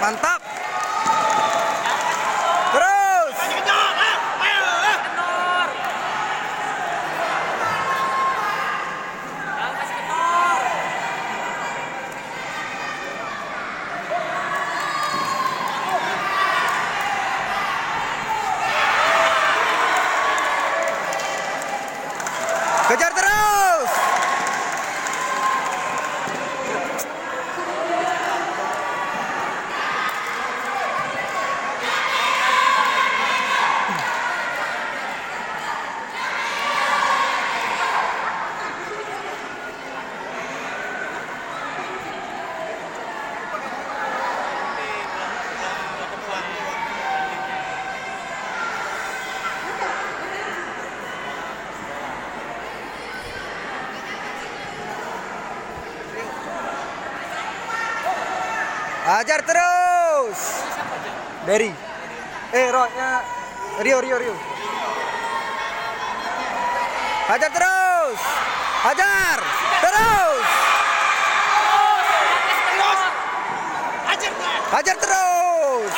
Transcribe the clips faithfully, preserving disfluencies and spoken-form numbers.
Mantap. Terus. Kejar terus. Hajar terus. Berry. Eh, Roy, eh, Rio, Rio, Rio. Hajar terus. Hajar terus. Hajar terus.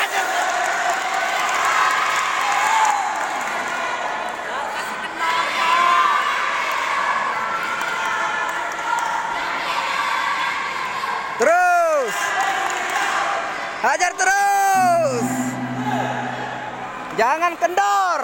Terus. Hajar terus. Jangan kendor.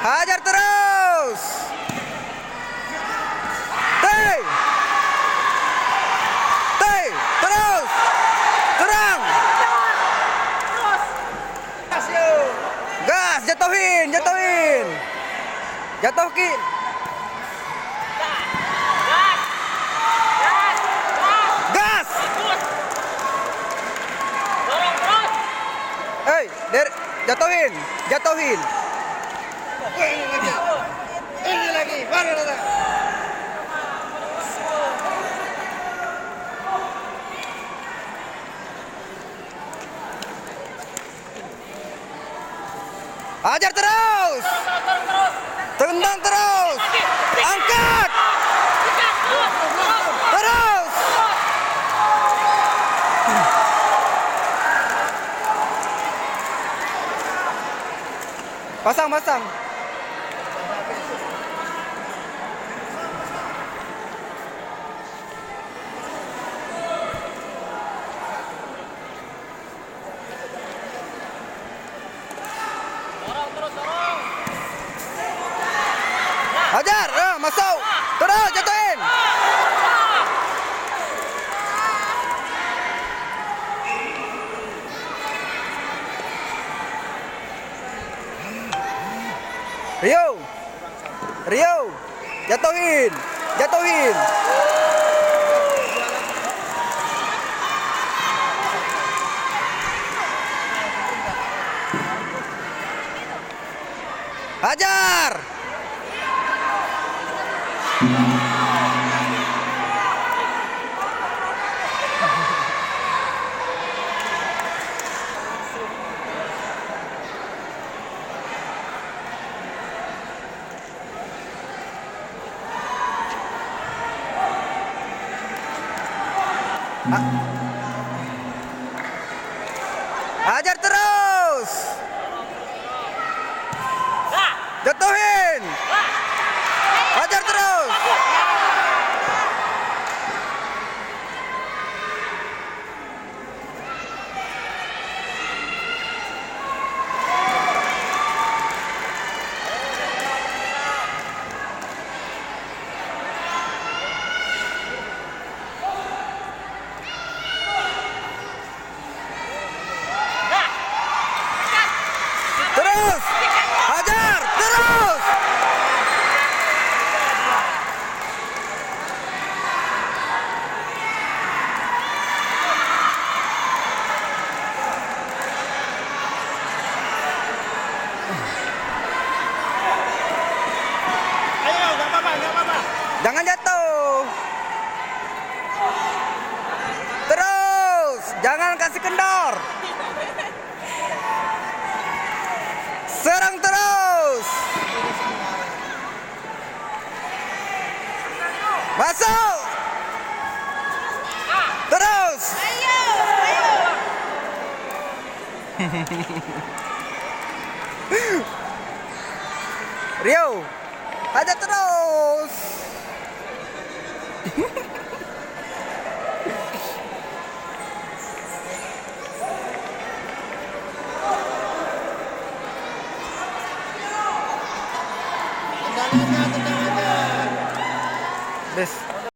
Hajar terus. Tei. Tei, terus. Terang. Gas, jatohin, jatohin. Jatoh ki. Gas. Hei, der-, jatohin, jatohin. Ini lagi, baru datang. Hajar terus. Tendang terus. Angkat. Terus. Pasang, pasang. Hajar, ah, masuk. Terus, jatuhin. Rio. Rio, jatohin, jatohin. Hajar! Ha-, hajar terus! Jatuhin! Hajar terus! Terus! Hajar! Terus! Ayo, nggak apa-apa, nggak apa-apa. Jangan jatuh. Terus, jangan kasih kendor. Serang terus. Masuk. Terus. Rio, hajar terus. Bes.